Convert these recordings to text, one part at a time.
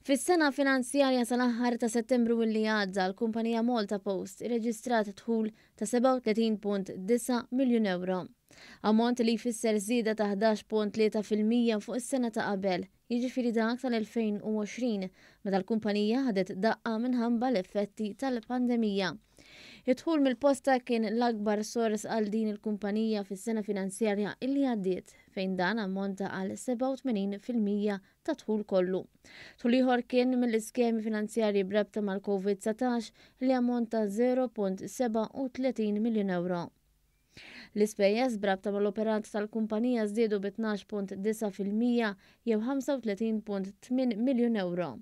Fis-sena finanzjarja sal-aħħar ta' Settembru li għadda, l-kumpanija Malta Post irreġistrat dħul ta' 37.9 miljun ewro. Ammont li jfisser żieda ta' 11.3% fuq is-sena ta' qabel, jiġifieri dak tal-2020, meta l-kumpanija ħadet daqqa minħabba l-effetti tal-pandemija. Id-dħul mill-posta kien l-akbar sors għal din il-kumpanija fis-sena finanzjarja illi għaddiet, fejn dan ammonta għal 87% tad-dħul kollu. Dħul ieħor kien mill-iskemi finanzjarji b'rabta mal-Covid-19 li ammonta 0.37 miljun ewro. L-ispejjeż b'rabta mal-operat tal-kumpanija żdiedu bi 12.9% jew 35.8 miljun ewro.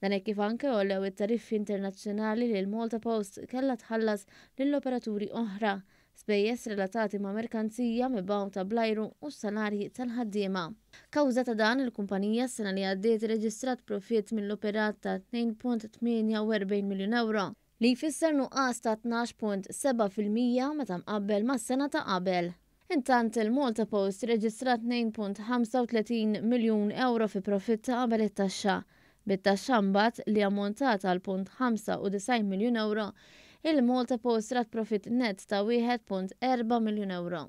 Dan hekk kif anke għolew it-tariffi internazzjonali li l-Malta Post kellha tħallas lill-operaturi oħra, spejjeż relatati ma' merkanzija mibgħuta bl-ajru u s-salarji tal-ħaddiema. Kawża ta' dan, il-kumpanija s-sena li għaddiet irreġistrat profitt mill-operat ta' 2.48 miljun ewro, li jfisser nuqqas ta' 12.7% meta mqabbel mas-sena ta' qabel. Intant, il-Malta Post irreġistrat 2.35 miljun ewro fi profitt ta' qabel it-taxxa. Bit-taxxa mbagħad li ammontat għal punt 95 miljun ewro, il-Malta Post rat profitt nett ta' 1.4 miljun ewro.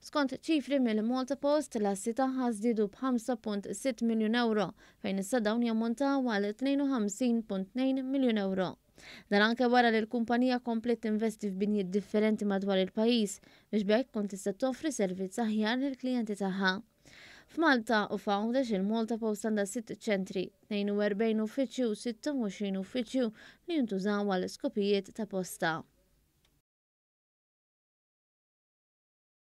Skont ċifri mill-Malta Post, l-assi tagħha żdiedu b'5.6 miljun ewro, fejn issa dawn jammontaw għal 52.2 miljun ewro. Dan anke wara li l-kumpanija kompliet tinvesti f'binjiet differenti madwar il-pajjiż biex b'hekk tkun tista' toffri servizz aħjar lill-klijenti tagħha. F'Malta u f'Għawdex il-Malta Post għandha sitt ċentri, 42 uffiċċju u 26 uffiċċju li jintużaw għal skopijiet ta' posta.